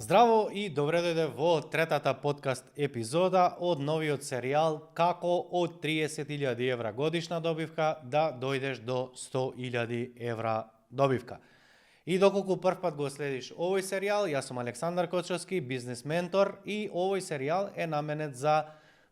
Здраво и добре дојде во третата подкаст епизода од новиот серијал Како од 30.000 евра годишна добивка да дојдеш до 100.000 евра добивка. И доколку прв пат го следиш овој серијал, јас сум Александар Кочовски, бизнес ментор, и овој серијал е наменет за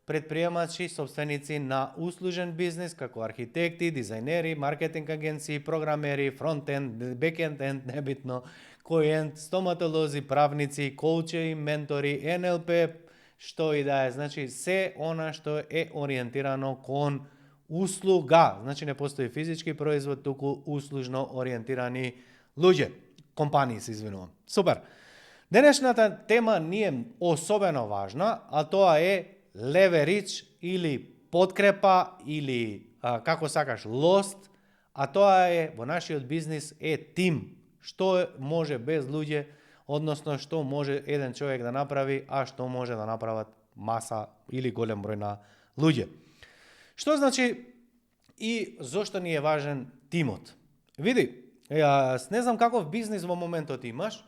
предприемачи, собственици на услужен бизнес, како архитекти, дизајнери, маркетинг агенции, програмери, фронтенд, бекенд, небитно, кој стоматолози, правници, коучи, ментори, НЛП, што и да е. Значи, се она што е ориентирано кон услуга. Значи, не постои физички производ, туку услужно ориентирани луѓе. Компании, се извинувам. Супер. Денешната тема не е особено важна, а тоа е леверидж или подкрепа или како сакаш лост, а тоа е во нашиот бизнис е тим. Што може без луѓе, односно што може еден човек да направи, а што може да направат маса или голем број на луѓе. Што значи и зошто ни е важен тимот? Види, јас не знам каков бизнис во моментот имаш,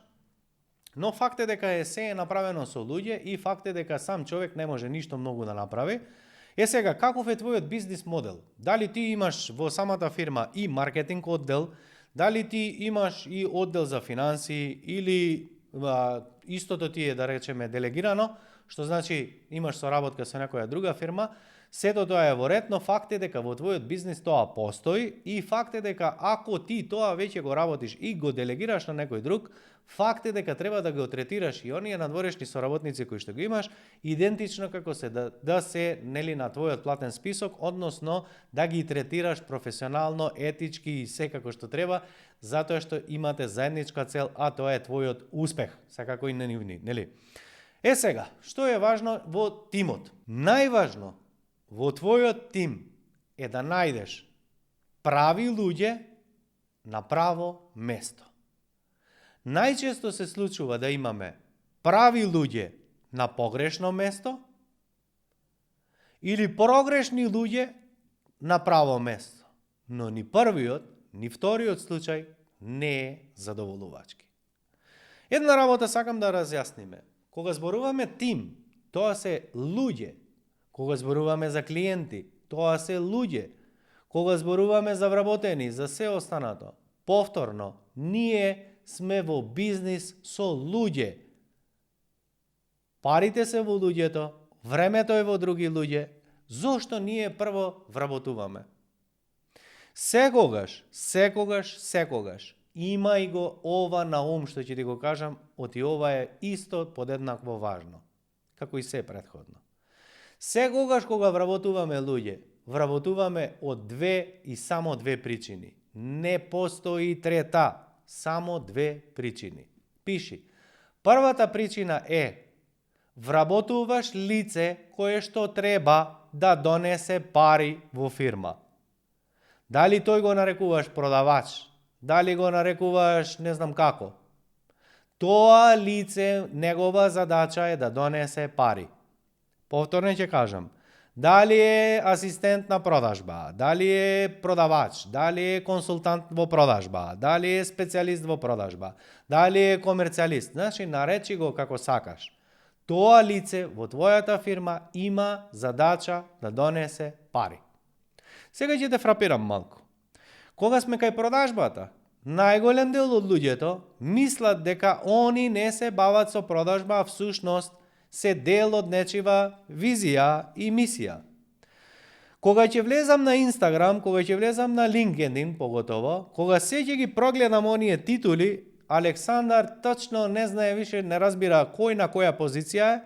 но факт е дека се е направено со луѓе и факт е дека сам човек не може ништо многу да направи. Сега, каков е твојот бизнис модел? Дали ти имаш во самата фирма и маркетинг оддел, дали ти имаш и оддел за финансии или истото ти е, да речеме, делегирано, што значи имаш соработка со некоја друга фирма, сето тоа е во ред, но факт е дека во твојот бизнис тоа постои и факт е дека ако ти тоа веќе го работиш и го делегираш на некој друг, факт е дека треба да го третираш и оние надворешни соработници кои што го имаш идентично како се да се нели на твојот платен список, односно да ги третираш професионално, етички и секако што треба, затоа што имате заедничка цел, а тоа е твојот успех, секако и на нивни, нели? Сега, што е важно во тимот? Најважно во твојот тим е да најдеш прави луѓе на право место. Најчесто се случува да имаме прави луѓе на погрешно место или прогрешни луѓе на право место. Но ни првиот, ни вториот случај не е задоволувачки. Една работа сакам да разјасниме. Кога зборуваме тим, тоа се луѓе. Кога зборуваме за клиенти, тоа се луѓе. Кога зборуваме за вработени, за се останато, повторно, ние сме во бизнис со луѓе. Парите се во луѓето, времето е во други луѓе. Зошто ние прво вработуваме? Секогаш имај го ова на ум што ќе ти го кажам, оти ова е исто подеднакво важно, како и се претходно. Секогаш кога вработуваме луѓе, вработуваме од две и само две причини. Не постои трета, само две причини. Пиши. Првата причина е вработуваш лице кое што треба да донесе пари во фирма. Дали тој го нарекуваш продавач, дали го нарекуваш не знам како. Тоа лице, негова задача е да донесе пари. Повторно ќе кажам, дали е асистент на продажба, дали е продавач, дали е консултант во продажба, дали е специјалист во продажба, дали е комерцијалист, значи наречи го како сакаш. Тоа лице во твојата фирма има задача да донесе пари. Сега ќе те фрапирам малку. Кога сме кај продажбата, најголем дел од луѓето мислат дека они не се бават со продажба, а всушност се дел од нечива визија и мисија. Кога ќе влезам на Инстаграм, кога ќе влезам на LinkedIn, поготово, кога се ќе ги прогледам оние титули, Александар точно не знае више, не разбира кој на која позиција е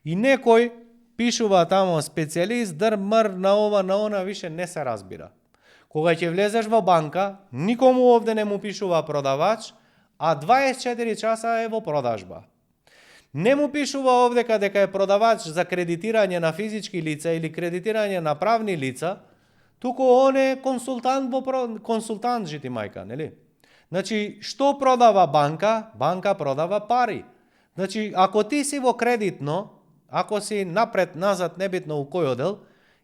и некој пишува тамо специјалист, дрмр, на ова, на она, више не се разбира. Кога ќе влезеш во банка, никому овде не му пишува продавач, а 24 часа е во продажба. Не му пишува овде дека е продавач за кредитирање на физички лица или кредитирање на правни лица, туку он е консултант консултант жити мајка, нели? Значи, што продава банка? Банка продава пари. Значи, ако ти си во кредитно, ако си напред, назад, небитно у кој одел,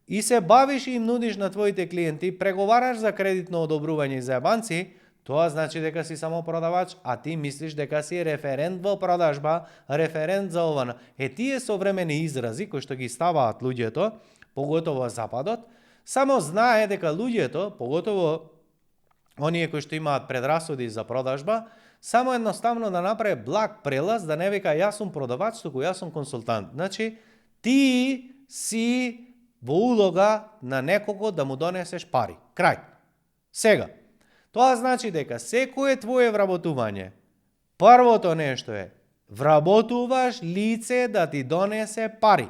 и се бавиш и им нудиш на твоите клиенти, преговараш за кредитно одобрување и заебанци, Тоа значи дека си само продавач, а ти мислиш дека си референт во продажба, референт за ова. Тие современи изрази кои што ги ставаат луѓето, поготово во Западот, само знае дека луѓето, поготово оние кои што имаат предрасуди за продажба, само едноставно да направи благ прелаз, да не вика јас сум продавач, туку јас сум консултант. Значи, ти си во улога на некого да му донесеш пари. Крај. Сега, тоа значи дека секое твое вработување, првото нешто е, вработуваш лице да ти донесе пари.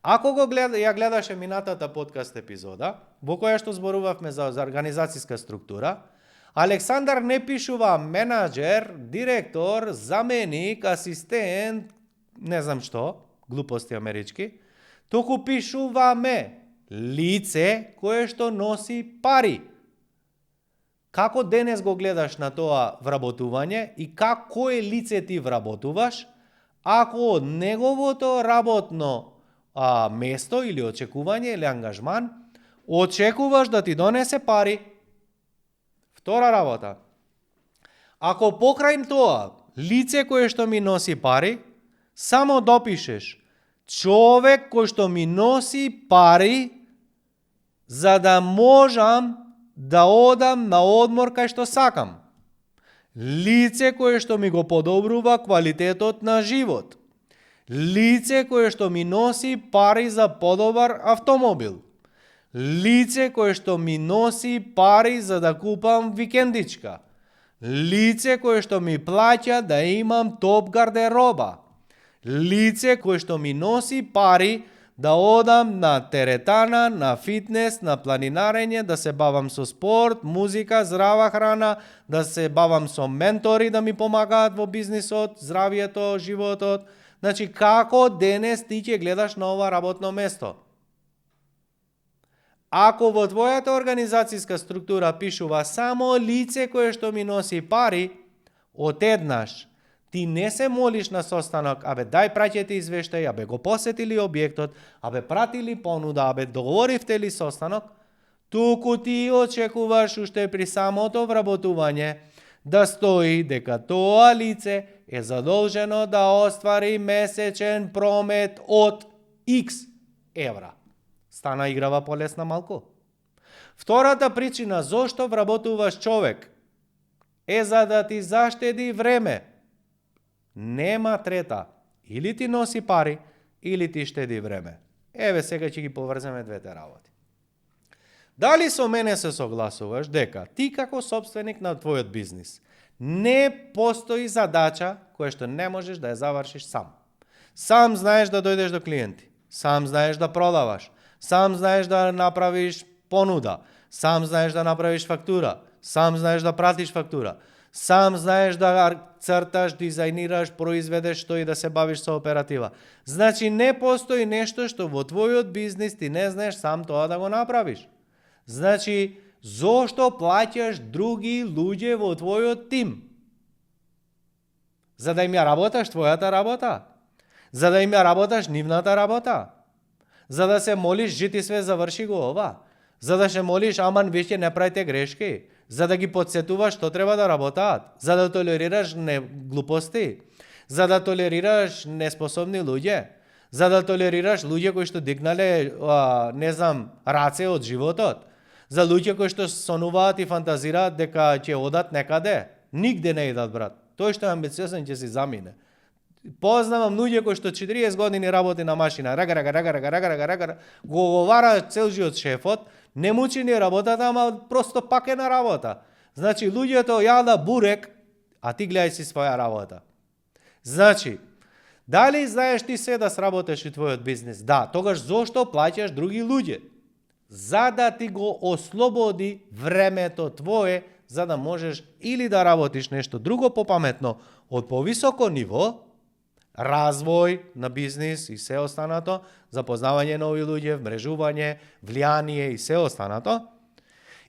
Ако ја гледаше минатата подкаст епизода, во која што зборувавме за организацијска структура, Александар не пишува менаџер, директор, заменик, асистент, не знам што, глупости амерички, туку пишуваме лице кое што носи пари. Како денес го гледаш на тоа вработување и како е лице ти вработуваш, ако од неговото работно место или очекување или ангажман очекуваш да ти донесе пари. Втора работа. Ако покрај тоа лице кое што ми носи пари, само допишеш човек кој што ми носи пари за да можам да одам на одмор кај што сакам. Лице кое што ми го подобрува квалитетот на живот. Лице кое што ми носи пари за подобар автомобил. Лице кое што ми носи пари за да купам викендичка. Лице кое што ми плаќа да имам топ гардероба. Лице кое што ми носи пари да одам на теретана, на фитнес, на планинарење, да се бавам со спорт, музика, здрава храна, да се бавам со ментори да ми помагаат во бизнисот, здравието, животот. Значи, како денес ти ќе гледаш на ова работно место? Ако во твојата организацијска структура пишува само лице кое што ми носи пари, отеднаш ти не се молиш на состанок, дај праќете извештај, го посетили објектот, пратили понуда, договоривте ли состанок, туку ти очекуваш уште при самото вработување да стои дека тоа лице е задолжено да оствари месечен промет од X евра. Стана играва полесна малку. Втората причина зошто вработуваш човек е за да ти заштеди време. Нема трета. Или ти носи пари, или ти штеди време. Еве сега ќе ги поврземе двете работи. Дали со мене се согласуваш дека ти како собственик на твојот бизнис не постои задача која што не можеш да ја завршиш сам. Сам знаеш да дојдеш до клиенти, сам знаеш да продаваш, сам знаеш да направиш понуда, сам знаеш да направиш фактура, сам знаеш да пратиш фактура, сам знаеш да црташ, дизајнираш, произведеш што и да се бавиш со оператива. Значи не постои нешто што во твојот бизнис ти не знаеш сам тоа да го направиш. Значи, зошто плаќаш други луѓе во твојот тим? За да им ја работаш твојата работа? За да им ја работаш нивната работа? За да се молиш, жити све заврши го ова? За да се молиш, аман веќе не правите грешки? За да ги подсетуваш што треба да работаат? За да толерираш глупости? За да толерираш неспособни луѓе? За да толерираш луѓе кои што дигнале, раце од животот? За луѓе кои што сонуваат и фантазираат дека ќе одат некаде? Нигде не идат, брат. Тој што е амбициозен ќе си замине. Познавам луѓе кои што 40 години работи на машина, рага, го оговара цел живот шефот, не мучи ни работата, ама просто пак е на работа. Значи, луѓето јада бурек, а ти гледај си своја работа. Значи, дали знаеш ти се да сработеш и твојот бизнис? Да, тогаш зошто плаќаш други луѓе? За да ти го ослободи времето твое, за да можеш или да работиш нешто друго попаметно од повисоко ниво, развој на бизнис и се останато, запознавање нови луѓе, вмрежување, влијание и се останато,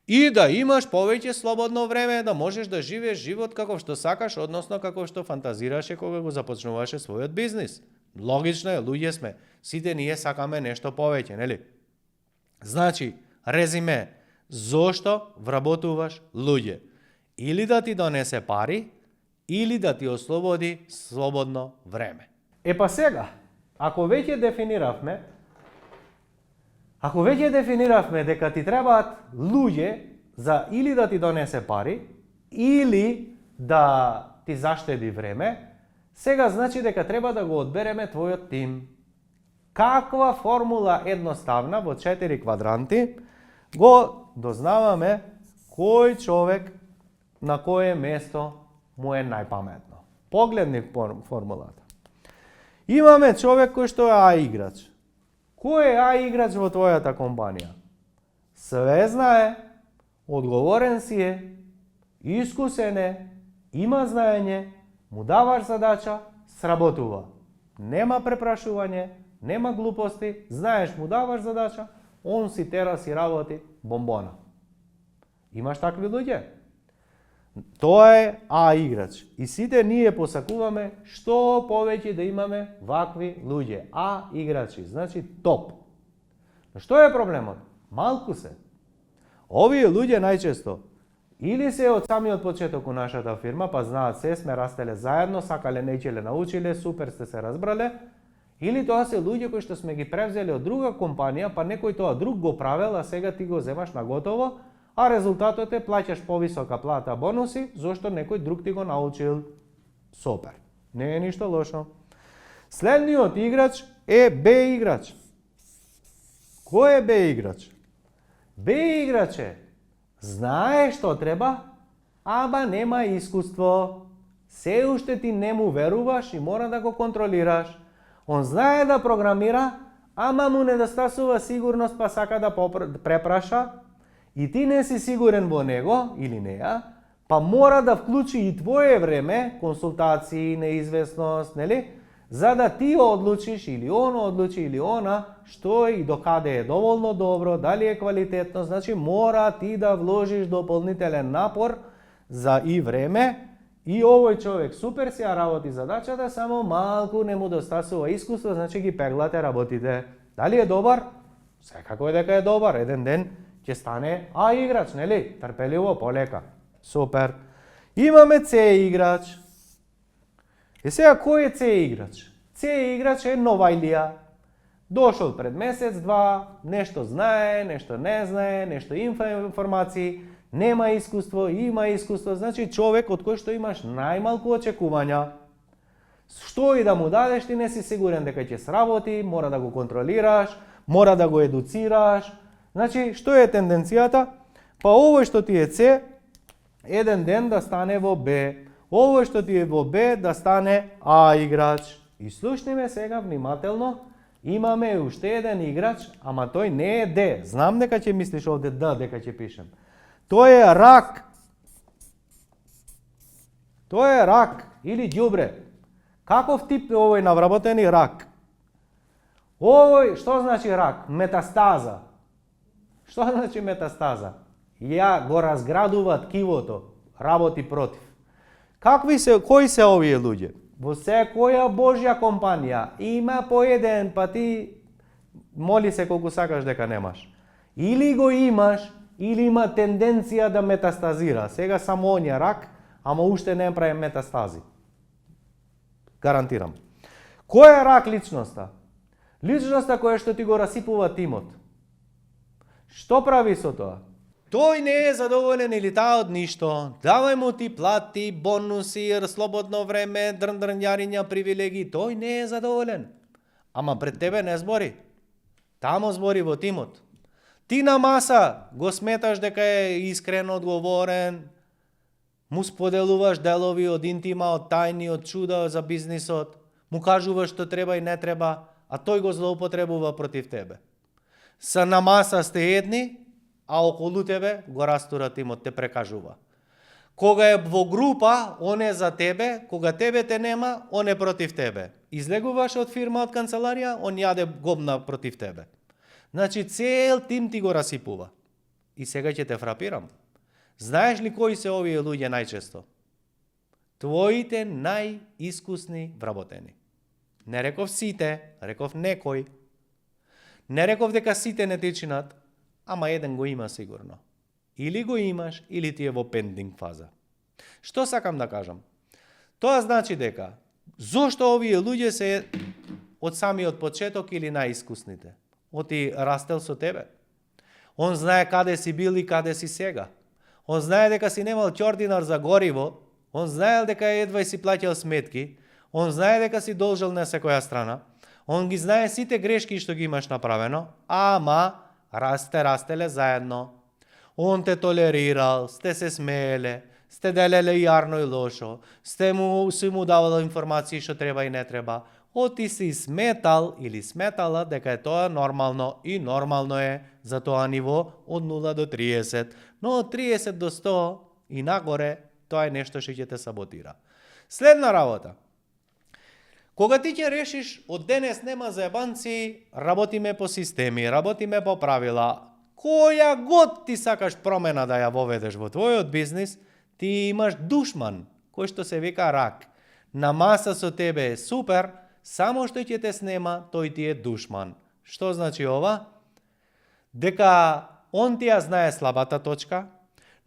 и да имаш повеќе слободно време да можеш да живееш живот каков што сакаш, односно каков што фантазираше кога го започнуваше својот бизнис. Логично е, луѓе сме, сите ние сакаме нешто повеќе, нели? Значи, резиме, зошто вработуваш луѓе? или да ти донесе пари, или да ти ослободи слободно време. Па сега, ако веќе дефиниравме дека ти требаат луѓе за или да ти донесе пари, или да ти заштеди време, сега значи дека треба да го одбереме твојот тим. Каква формула едноставна во 4 квадранти го дознаваме кој човек на кое место му е најпаметно. Погледни формулата. Имаме човек кој што е А играч. Кој е А играч во твојата компанија? Све знае, одговорен си е, искусен е, има знаење, му даваш задача, сработува. Нема препрашување, нема глупости, знаеш, му даваш задача, он си тера си работи бомбона. Имаш такви луѓе? Тоа е А играч. И сите ние посакуваме што повеќе да имаме вакви луѓе. А играчи, значи топ. Но што е проблемот? Малку се. Овие луѓе најчесто или се од самиот почеток у нашата фирма, па знаат се, сме растеле заедно, сакале, неќеле, научиле, супер сте се разбрале, или тоа се луѓе кои што сме ги превзели од друга компанија, па некој тоа друг го правел, а сега ти го земаш на готово, а резултатот е плаќаш повисока плата, бонуси, зашто некој друг ти го научил. Супер. Не е ништо лошо. Следниот играч е Б играч. Кој е Б играч? Б играч е знае што треба, ама нема искуство. Се уште ти не му веруваш и мора да го контролираш. Он знае да програмира, ама му недостасува сигурност, па сака да препраша, и ти не си сигурен во него или неа, па мора да вклучи и твое време, консултации, неизвестност, нели? За да ти одлучиш или он одлучи или она што и докаде е доволно добро, дали е квалитетно, значи мора ти да вложиш дополнителен напор за и време, и овој човек супер си ја работи задачата, само малку не му достасува искуство, значи ги пеглате работите. Дали е добар? Секако е дека е добар, еден ден ќе стане А играч, нели? Трпеливо, полека. Супер. Имаме С играч. Сега кој е С играч? С играч е новајлија. Дошол пред месец-два, нешто знае, нешто не знае, нешто информации, нема искуство, има искуство, значи човек од кој што имаш најмалку очекувања. Што и да му дадеш, ти не си сигурен дека ќе сработи, мора да го контролираш, мора да го едуцираш. Значи, што е тенденцијата? Па овој што ти е С, еден ден да стане во Б. Овој што ти е во Б да стане А играч. И слушни ме сега внимателно, имаме уште еден играч, ама тој не е Д. Знам дека ќе мислиш овде Д, дека ќе пишем. Тој е рак. Тој е рак или ѓубре. Каков тип е овој навработени рак? Овој, што значи рак? Метастаза. Што значи метастаза? Ја го разградува ткивото, работи против. Кои се овие луѓе? Во секоја Божја компанија има по еден, па ти моли се колку сакаш дека немаш. Или го имаш, или има тенденција да метастазира. Сега само онја рак, ама уште не прави метастази. Гарантирам. Која е рак личноста? Личноста која што ти го расипува тимот. Што прави со тоа? Тој не е задоволен или таа од ништо. Давај му ти плати, бонуси, слободно време, дрнјариња, привилегии. Тој не е задоволен. Ама пред тебе не збори. Тамо збори во тимот. Ти на маса го сметаш дека е искрен, одговорен, му споделуваш делови од интима, од тајни, од чуда за бизнисот, му кажуваш што треба и не треба, а тој го злоупотребува против тебе. Са на маса сте едни, а околу тебе го растура тимот, те прекажува. Кога е во група, он е за тебе, кога тебе те нема, он е против тебе. Излегуваш од фирма, од канцеларија, он јаде гобна против тебе. Значи цел тим ти го расипува. И сега ќе те фрапирам. Знаеш ли кои се овие луѓе најчесто? Твоите најискусни вработени. Не реков сите, реков некој. Не реков дека сите не ти чинат, ама еден го има сигурно. Или го имаш, или ти е во пендинг фаза. Што сакам да кажам? Тоа значи дека зошто овие луѓе се од самиот почеток или најискусните? Оти растел со тебе. Он знае каде си бил и каде си сега. Он знае дека си немал ќординар за гориво, он знае дека едва си плаќал сметки, он знае дека си должел на секоја страна, он ги знае сите грешки што ги имаш направено, ама растеле заедно. Он те толерирал, сте се смееле, сте делеле јарно и лошо, си му давал информации што треба и не треба, оти си сметал или сметала дека е тоа нормално и нормално е за тоа ниво од 0 до 30, но од 30 до 100 и нагоре тоа е нешто што ќе те саботира. Следна работа. Кога ти ќе решиш од денес нема заебанци, работиме по системи, работиме по правила, која год ти сакаш промена да ја воведеш во твојот бизнис, ти имаш душман, кој што се вика рак. На маса со тебе е супер, само што ќе те снема, тој ти е душман. Што значи ова? Дека он ти ја знае слабата точка,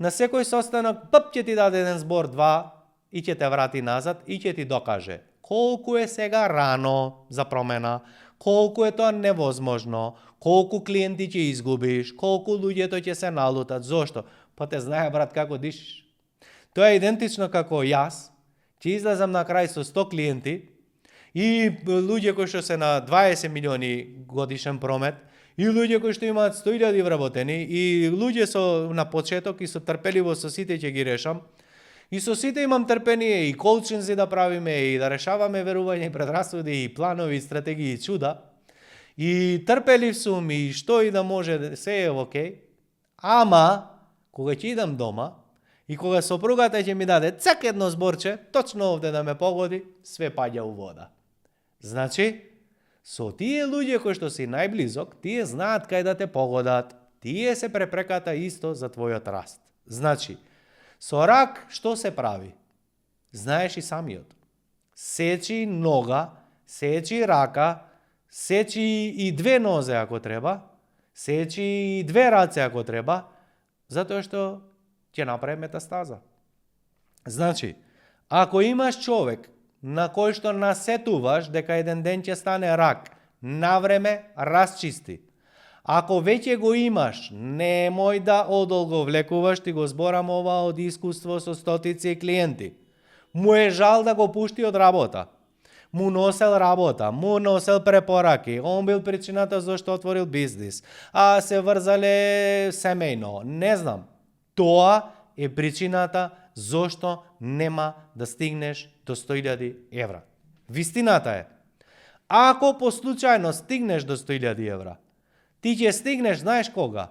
на секој состанок ќе ти даде еден збор, два и ќе те врати назад и ќе ти докаже колку е сега рано за промена, колку е тоа невозможно, колку клиенти ќе изгубиш, колку луѓето ќе се налутат. Зошто? Па те знае, брат, како дишиш. Тоа е идентично како јас, ќе излезам на крај со 100 клиенти и луѓе кои што се на 20 милиони годишен промет, и луѓе кои што имаат 100.000 вработени, и луѓе со на почеток и со трпеливо со сите ќе ги решам. И со сите имам трпение и коучинзи да правиме и да решаваме верување и предрасуди и планови, стратегии и чуда. И трпелив сум и што и да може, се е окей. Ама кога ќе идам дома и кога сопругата ќе ми даде цак едно зборче, точно овде да ме погоди, све паѓа у вода. Значи, со тие луѓе кои што си најблизок, тие знаат кај да те погодат. Тие се препреката исто за твојот раст. Значи, со рак што се прави? Знаеш и самиот. Сечи нога, сечи рака, сечи и 2 нозе ако треба, сечи и 2 раце ако треба, затоа што ќе направи метастаза. Значи, ако имаш човек на кој што насетуваш дека еден ден ќе стане рак, навреме расчисти. Ако веќе го имаш, немој да одолговлекуваш, ти го зборам ова од искуство со стотици клиенти. Му е жал да го пушти од работа. Му носел работа, му носел препораки, он бил причината зашто отворил бизнис, а се врзале семејно, не знам. Тоа е причината зошто нема да стигнеш до 100.000 евра. Вистината е, ако по случајно стигнеш до 100.000 евра, ти ќе стигнеш, знаеш кога?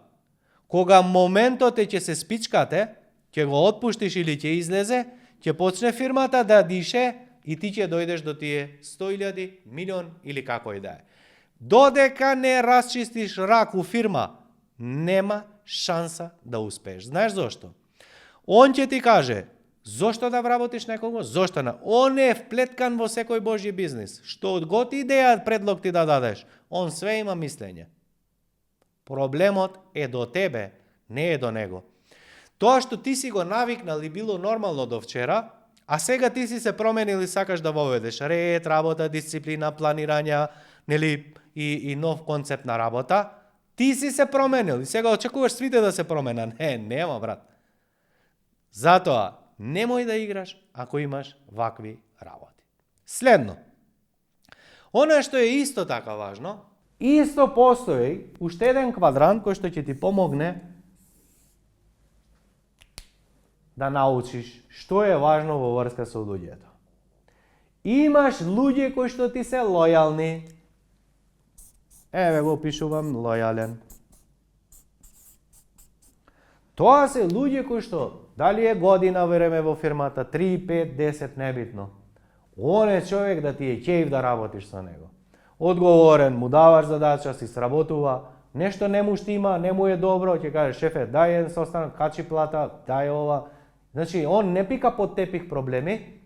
Кога моментот ќе се спичкате, ќе го отпуштиш или ќе излезе, ќе почне фирмата да дише и ти ќе дојдеш до тие 100.000, милион или како и да е. Додека не расчистиш рак у фирма, нема шанса да успееш. Знаеш зошто? Он ќе ти каже, зошто да вработиш некого? Зошто на? Он е вплеткан во секој Божји бизнис. Што од год идеја предлог ти да дадеш, он све има мислење. Проблемот е до тебе, не е до него. Тоа што ти си го навикнал и било нормално до вчера, а сега ти си се променил и сакаш да воведеш ред, работа, дисциплина, планирање, нели, и нов концепт на работа, ти си се променил и сега очекуваш свите да се промена. Не, нема, брат. Затоа, немој да играш ако имаш вакви работи. Следно, она што е исто така важно, исто постои уште еден квадрант кој што ќе ти помогне да научиш што е важно во врска со луѓето. Имаш луѓе кои што ти се лојални. Еве го пишувам лојален. Тоа се луѓе кои што дали е година време во фирмата, 3, 5, 10, небитно. Он е човек да ти е ќеив да работиш со него. Одговорен, му даваш задача, си сработува, нешто не му штима, не му е добро, ќе каже шефе, дај еден состанок, качи плата, дај ова. Значи, он не пика под тепих проблеми,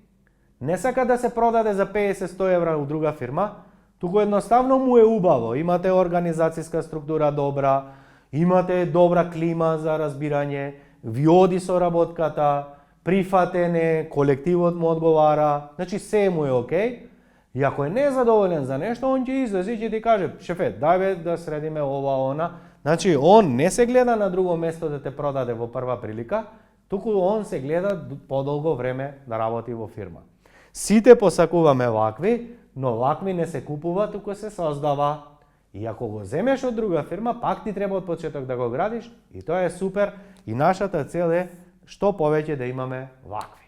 не сака да се продаде за 50-100 евра у друга фирма, туку едноставно му е убаво, имате организацијска структура добра, имате добра клима за разбирање, ви оди соработката, прифатен е, колективот му одговара, значи се му е окей. И ако е незадоволен за нешто, он ќе излезе и ќе ти каже, шефе, дај бе да средиме ова, она. Значи, он не се гледа на друго место да те продаде во прва прилика, туку он се гледа подолго време да работи во фирма. Сите посакуваме вакви, но вакви не се купува, туку се создава. И ако го земеш од друга фирма, пак ти треба од почеток да го градиш, и тоа е супер. И нашата цел е што повеќе да имаме вакви.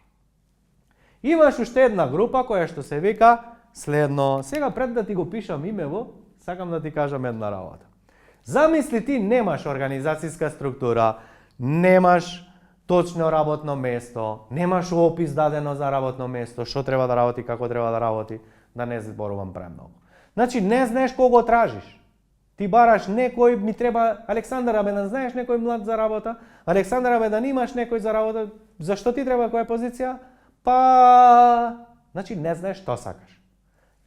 Имаш уште една група која што се вика следно. Сега пред да ти го пишам имево, сакам да ти кажам една работа. Замисли ти немаш организацијска структура, немаш точно работно место, немаш опис дадено за работно место, што треба да работи, како треба да работи, да не зборувам премногу. Значи не знаеш кого тражиш. Ти бараш некој, ми треба Александар, абе да знаеш некој млад за работа, Александар, абе да немаш некој за работа, зашто ти треба која позиција? Па, значи не знаеш што сакаш.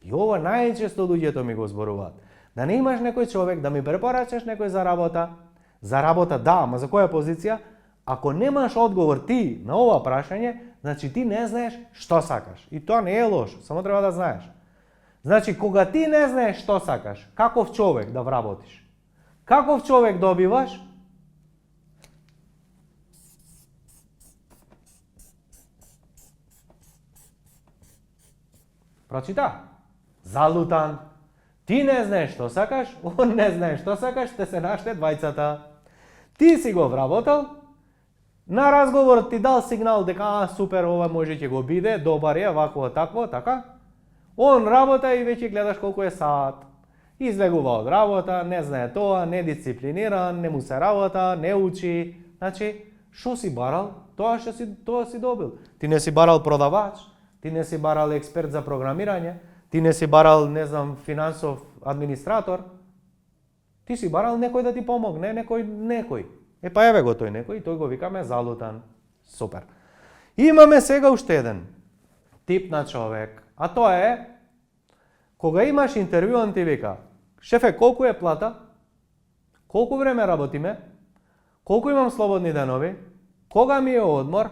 И ова најчесто луѓето ми го зборуваат. Да не имаш некој човек, да ми препорачаш некој за работа да, ама за која позиција? Ако немаш одговор ти на ова прашање, значи ти не знаеш што сакаш. И тоа не е лошо, само треба да знаеш. Значи, кога ти не знаеш што сакаш, каков човек да вработиш, каков човек добиваш, прочита, залутан. Ти не знаеш што сакаш, он не знае што сакаш, те се наште двајцата. Ти си го вработал, на разговорот ти дал сигнал дека супер, ова може ќе го биде, добар е, вакво, такво, така. Он работа и веќе гледаш колку е саат. Излегува од работа, не знае тоа, не дисциплиниран, не му се работа, не учи. Значи, што си барал? Тоа си добил. Ти не си барал продавач, ти не си барал експерт за програмирање, ти не си барал, не знам, финансов администратор. Ти си барал некој да ти помогне, некој. Па еве го тој некој, тој го викаме залутан. Супер. Имаме сега уште еден тип на човек, а тоа е кога имаш интервју, он ти вика: шефе, колку е плата? Колку време работиме? Колку имам слободни денови? Кога ми е одмор?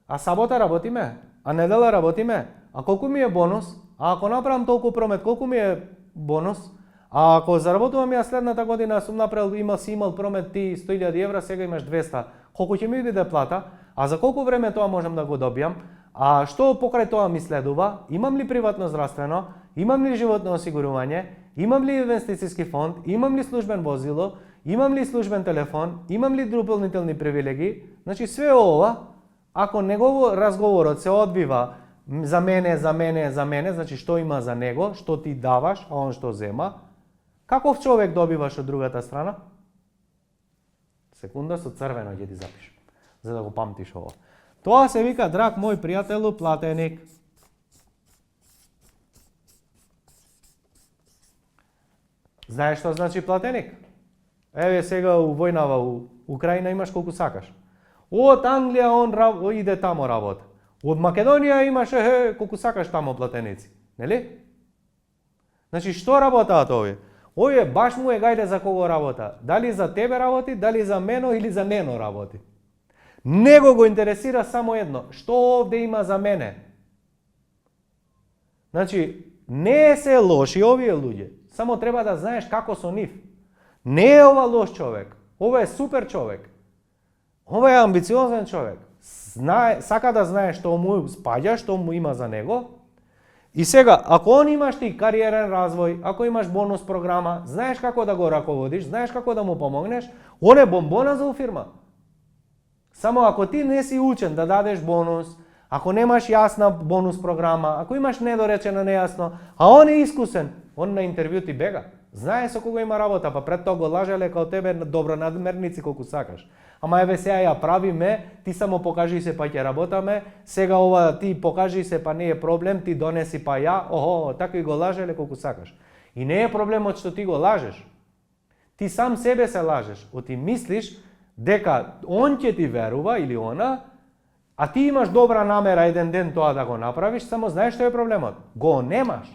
А сабота работиме? А недела работиме? А колку ми е бонус? А ако направам толку промет, колку ми е бонус? А ако заработувам ја следната година, сум направил, имал промет ти 100.000 евра, сега имаш 200. Колку ќе ми биде плата? А за колку време тоа можам да го добијам? А што покрај тоа ми следува? Имам ли приватно здравствено? Имам ли животно осигурување? Имам ли инвестицијски фонд? Имам ли службен возило? Имам ли службен телефон? Имам ли дополнителни привилегии? Значи све ова, ако негово разговорот се одбива за мене, значи што има за него, што ти даваш, а он што зема, каков човек добиваш од другата страна? Секунда, со црвено ќе ти запишам, за да го памтиш ово. Тоа се вика, драг мој пријателу, платеник. Знаеш што значи платеник? Еве сега у војнава у Украина имаш колку сакаш. Од Англија он иде тамо работа. Од Македонија имаш колку сакаш тамо платеници, нели? Значи што работаат овие? Овие баш му е гајде за кого работа. Дали за тебе работи, дали за мено или за нено работи. Него го интересира само едно, што овде има за мене. Значи, не се лоши овие луѓе, само треба да знаеш како со нив. Не е ова лош човек, ова е супер човек. Ова е амбициозен човек. Сака да знае што му спаѓа, што му има за него. И сега, ако он имаш ти кариерен развој, ако имаш бонус програма, знаеш како да го раководиш, знаеш како да му помогнеш, он е бомбона за фирма. Само ако ти не си учен да дадеш бонус, ако немаш јасна бонус програма, ако имаш недоречено нејасно, а он е искусен, он на интервју ти бега. Знае со кого има работа, па пред тоа го лаже лека од тебе добронадмерници колку сакаш. Ама еве сега ја правиме, ти само покажи се па ќе работаме, сега ова ти покажи се па не е проблем, ти донеси па ја, така и го лаже лека колку сакаш. И не е проблемот што ти го лажеш. Ти сам себе се лажеш, ти мислиш дека он ќе ти верува или она, а ти имаш добра намера еден ден тоа да го направиш, само знаеш што е проблемот? Го немаш.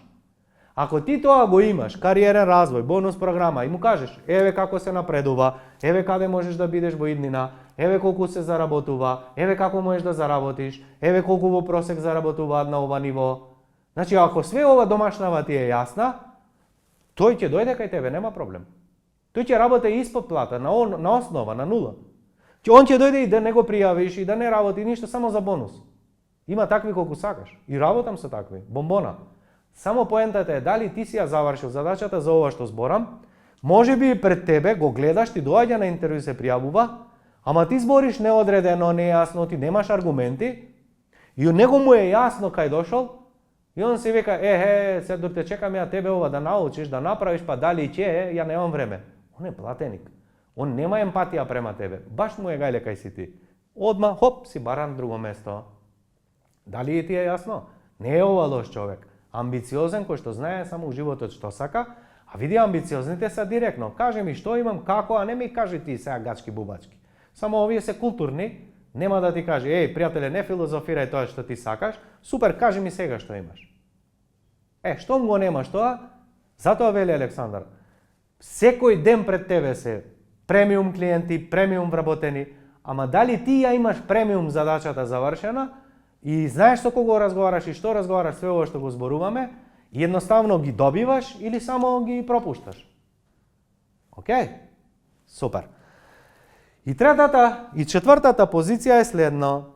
Ако ти тоа го имаш, кариерен развој, бонус програма, и му кажеш, еве како се напредува, еве каде можеш да бидеш во иднина, еве колку се заработува, еве како можеш да заработиш, еве колку во просек заработуваат на ова ниво. Значи, ако све ова домашнава ти е јасна, тој ќе дојде кај тебе, нема проблем. Тој ќе работи испод плата, на основа, на нула. Он ќе дојде и да не го пријавиш и да не работи ништо, само за бонус. Има такви колку сакаш. И работам со такви. Бомбона. Само поентата е дали ти си ја завршил задачата за ова што зборам, може би пред тебе го гледаш, ти доаѓа на интервју се пријавува, ама ти збориш неодредено, нејасно, ти немаш аргументи, и него му е јасно кај дошол, и он си вика, се док те чекам ја тебе ова да научиш, да направиш, па дали ќе, ја немам време. Он е платеник. Он нема емпатија према тебе. Баш му е гајле кај си ти. Одма, хоп, си баран друго место. Дали ти е јасно? Не е ова лош човек. Амбициозен кој што знае само у животот што сака, а види амбициозните са директно. Кажи ми што имам, како, а не ми кажи ти сега гачки бубачки. Само овие се културни, нема да ти кажи, пријателе, не филозофирај тоа што ти сакаш, супер, кажи ми сега што имаш. Штом го немаш тоа, затоа вели Александар, секој ден пред тебе се премиум клиенти, премиум вработени, ама дали ти ја имаш премиум задачата завршена и знаеш со кого разговараш и што разговараш, све ова што го зборуваме, и едноставно ги добиваш или само ги пропушташ. Океј? Супер. И третата и четвртата позиција е следно.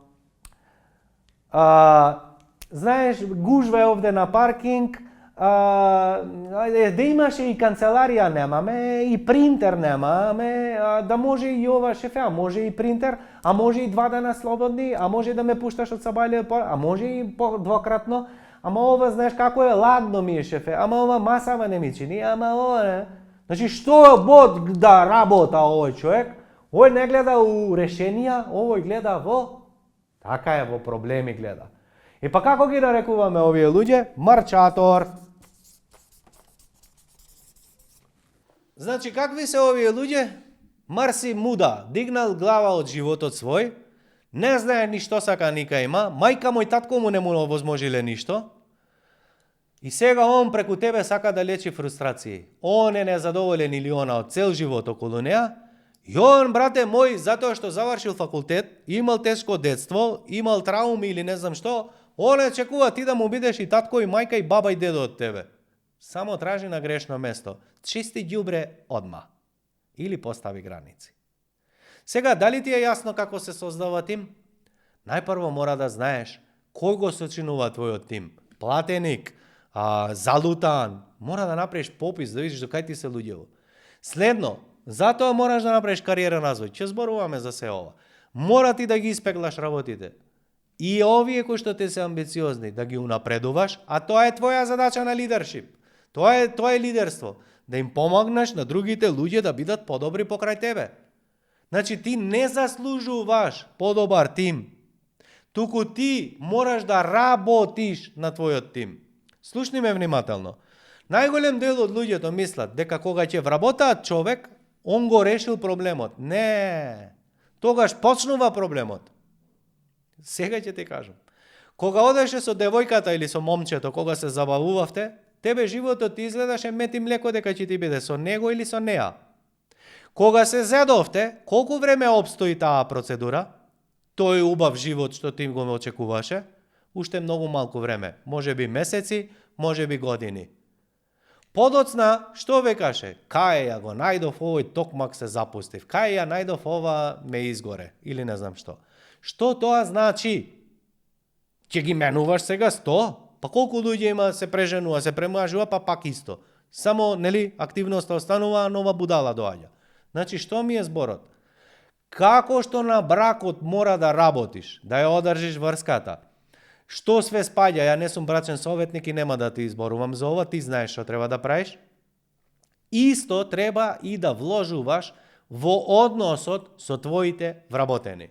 Знаеш, гужва е овде на паркинг, да имаше и канцеларија немаме, и принтер немаме, да може и ова шефе, а може и принтер, а може и 2 дена слободни, а може да ме пушташ од сабајле, а може и двократно, ама ова знаеш како е, ладно ми е шефе, ама ова масава не ми чини, ама ова не. Значи што бод да работа овој човек, овој не гледа у решенија, овој гледа во, така е, во проблеми гледа. И па како ги нарекуваме овие луѓе? Марчатор. Значи, какви се овие луѓе? Марси муда, дигнал глава од животот свој, не знае ни што сака ника има, мајка му и татко му не му овозможиле ништо, и сега он преку тебе сака да лечи фрустрации. Он е незадоволен или она од цел живот околу неа, и он, брате мој, затоа што завршил факултет, имал тешко детство, имал трауми или не знам што, он не чекува ти да му бидеш и татко, и мајка, и баба, и дедо од тебе. Само тражи на грешно место. Чисти ѓубре одма. Или постави граници. Сега, дали ти е јасно како се создава тим? Најпрво мора да знаеш кој го сочинува твојот тим. Платеник, залутан. Мора да направиш попис, да видиш до кај ти се луѓево. Следно, затоа мораш да направиш кариерен развој. Ќе зборуваме за се ова. Мора ти да ги испеглаш работите. И овие кои што те се амбициозни, да ги унапредуваш, а тоа е твоја задача на лидершип. Тоа е лидерство. Да им помогнеш на другите луѓе да бидат подобри покрај тебе. Значи ти не заслужуваш подобар тим. Туку ти мораш да работиш на твојот тим. Слушни ме внимателно. Најголем дел од луѓето мислат дека кога ќе вработаат човек, он го решил проблемот. Не. Тогаш почнува проблемот. Сега ќе ти кажам. Кога одеше со девојката или со момчето, кога се забавувавте, тебе животот ти изгледаше мет и млеко дека ќе ти биде со него или со неа. Кога се зедовте, колку време обстои таа процедура? Тој убав живот што ти го очекуваше? Уште многу малку време. Може би месеци, може би години. Подоцна, што векаше? Кај ја го најдов овој токмак се запустив. Кај ја најдов ова ме изгоре. Или не знам што. Што тоа значи? Ќе ги менуваш сега 100? Па колку луѓе има се преженува, се премажува, па пак исто. Само, нели, активноста останува, а нова будала доаѓа. Значи, што ми е зборот? Како што на бракот мора да работиш, да ја одржиш врската, што све спаѓа, ја не сум брачен советник и нема да ти изборувам за ова, ти знаеш што треба да правиш. Исто треба и да вложуваш во односот со твоите вработени.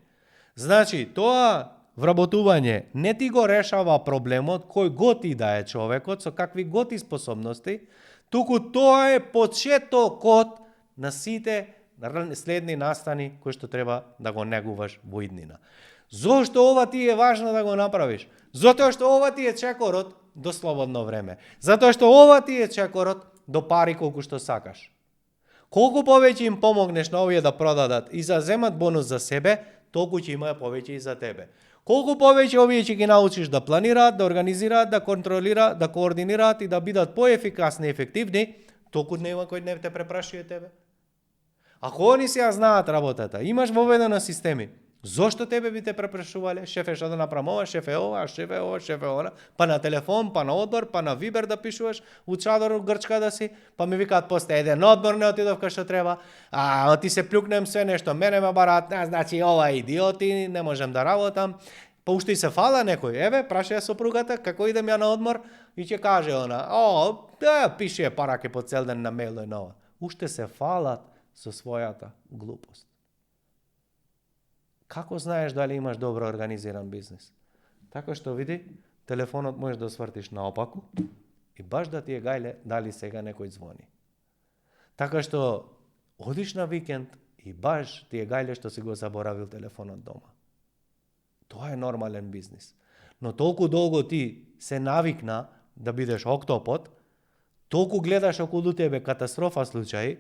Значи, тоа вработување не ти го решава проблемот кој готи да е човекот, со какви готи способности, туку тоа е почетокот на сите следни настани кои што треба да го негуваш во иднина. Зошто ова ти е важно да го направиш? Затоа што ова ти е чекорот до слободно време. Затоа што ова ти е чекорот до пари колку што сакаш. Колку повеќе им помогнеш на овие да продадат и за земат бонус за себе, толку ќе имаат повеќе и за тебе. Колку повеќе овие ќе ги научиш да планираат, да организираат, да контролираат, да координираат и да бидат поефикасни и ефективни, толку нема кој не те препрашува тебе. Ако они сега знаат работата, имаш воведено системи, зошто тебе би те препрашувале? Шефе, што да направам ова, шефе ова, шефе ова, шефе ова, па на телефон, па на одбор, па на Вибер да пишуваш, у чадор Грчка да си, па ми викаат после еден одбор не отидов кај што треба, ти се плюкнем све нешто, мене ме бараат, значи ова идиоти, не можем да работам. Па уште и се фала некој, еве, праша ја сопругата, како идем ја на одмор, и ќе каже она, пише параке по цел ден на мејло и нова. Уште се фалат со својата глупост. Како знаеш дали имаш добро организиран бизнес? Така што види, телефонот можеш да свртиш наопаку и баш да ти е гајле дали сега некој звони. Така што одиш на викенд и баш ти е гајле што си го заборавил телефонот дома. Тоа е нормален бизнес. Но толку долго ти се навикна да бидеш октопод, толку гледаш околу тебе катастрофа случаи,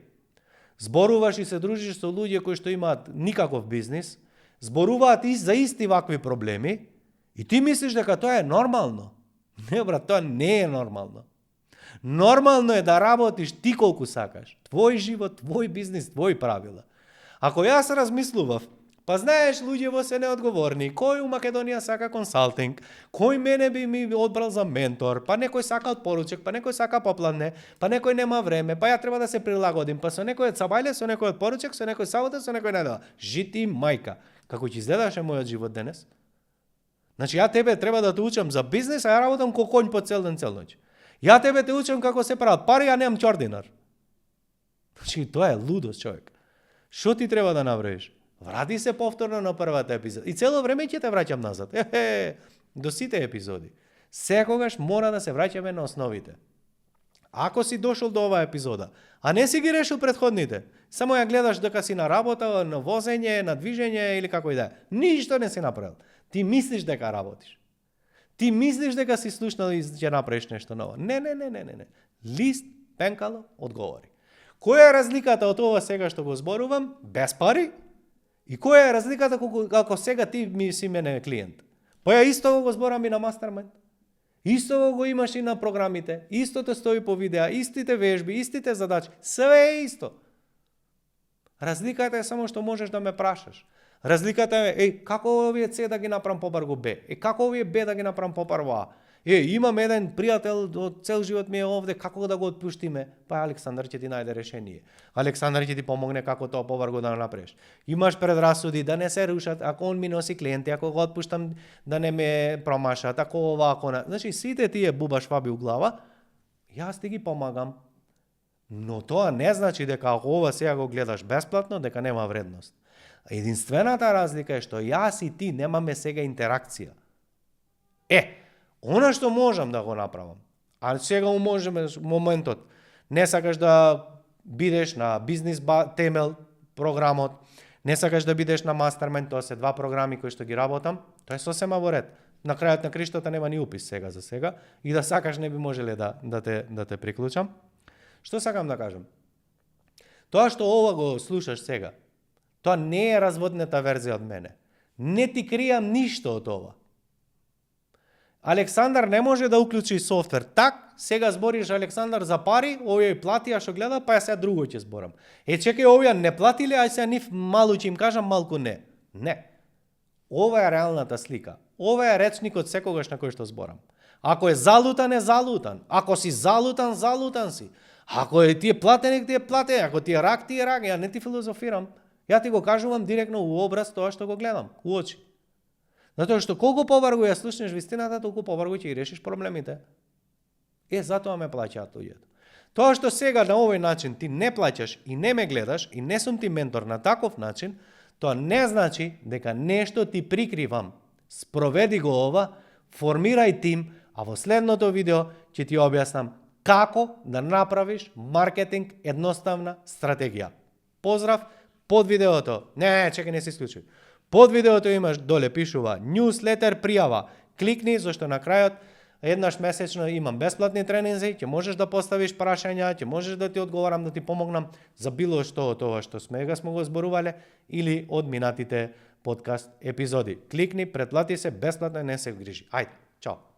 зборуваш и се дружиш со луѓе кои што имаат никаков бизнес, зборуваат и за исти вакви проблеми и ти мислиш дека тоа е нормално. Не, брат, тоа не е нормално. Нормално е да работиш ти колку сакаш. Твој живот, твој бизнес, твои правила. Ако јас размислував, па знаеш, луѓе во се неодговорни, кој у Македонија сака консалтинг, кој мене би ми одбрал за ментор, па некој сака од поручек, па некој сака попладне, па некој нема време, па ја треба да се прилагодим, па со некој од сабајле, со некој од поручек, со некој сабота, со некој недела. Жити мајка. Како ќе изгледаше мојот живот денес? Значи, ја тебе треба да те учам за бизнес, а ја работам ко конј по цел ден, цел ноќ. Ја тебе те учам како се прават пари, а немам ќординар. Значи, тоа е лудост, човек. Што ти треба да направиш? Врати се повторно на првата епизода. И цело време ќе те враќам назад. До сите епизоди. Секогаш мора да се враќаме на основите. Ако си дошол до оваа епизода, а не си ги решил предходните, само ја гледаш дека си на работа, на возење, на движење или како и да е. Ништо не си направил. Ти мислиш дека работиш. Ти мислиш дека си слушнал и ќе направиш нешто ново. Не. Лист, пенкало, одговори. Која е разликата од ова сега што го зборувам, без пари? И која е разликата како сега ти ми си мене клиент? Па ја исто го зборам и на мастермајнд. Исто го имаш и на програмите, истото стои по видеа, истите вежби, истите задачи, све е исто. Разликата е само што можеш да ме прашаш. Разликата е, како овие С да ги направам побарго Б? Како овие Б да ги направам побарго А? Имам еден пријател, цел живот ми е овде, како да го отпуштиме? Па Александар ќе ти најде решение. Александар ќе ти помогне како тоа побарго да направиш. Имаш предрасуди да не се рушат, ако он ми носи клиенти, ако го отпуштам да не ме промашат, ако ова, ако на... Значи, сите тие бубаш фаби у глава, јас ти ги помагам. Но тоа не значи дека ако ова сега го гледаш бесплатно, дека нема вредност. Единствената разлика е што јас и ти немаме сега интеракција. Она што можам да го направам, а сега можеме моментот, не сакаш да бидеш на бизнес темел програмот, не сакаш да бидеш на мастермајнд, тоа се два програми кои што ги работам, тоа е сосема во ред. На крајот на криштата нема ни упис сега за сега и да сакаш не би можеле да те приклучам. Што сакам да кажам? Тоа што ова го слушаш сега, тоа не е разводната верзија од мене. Не ти кријам ништо од ова. Александар не може да уклучи софтвер. Так, сега збориш Александар за пари, овие платија што гледа, па ја сега друго ќе зборам. Чекај, овие не платиле, а сега нив малку ќе им кажам, малку не. Не. Ова е реалната слика. Ова е речникот секогаш на кој што зборам. Ако е залутан, е залутан. Ако си залутан, залутан си. Ако ти е платен, ти е платен. Ако ти е рак, ти е рак. Ја не ти филозофирам. Ја ти го кажувам директно у образ тоа што го гледам, у очи. Затоа што колку побарго ја слушнеш вистината, толку побарго ќе ги решиш проблемите. Затоа ме плаќаат луѓето. Тоа што сега на овој начин ти не плаќаш и не ме гледаш и не сум ти ментор на таков начин, тоа не значи дека нешто ти прикривам. Спроведи го ова, формирај тим, а во следното видео ќе ти објаснам како да направиш маркетинг едноставна стратегија. Поздрав, под видеото. Не, чекај, не се исклучи. Под видеото имаш доле пишува newsletter пријава. Кликни, зашто на крајот еднаш месечно имам бесплатни тренинзи, ќе можеш да поставиш прашања, ќе можеш да ти одговорам, да ти помогнам за било што од тоа што сме го зборувале или од минатите подкаст епизоди. Кликни, претплати се, бесплатно, не се грижи. Ајде, чао!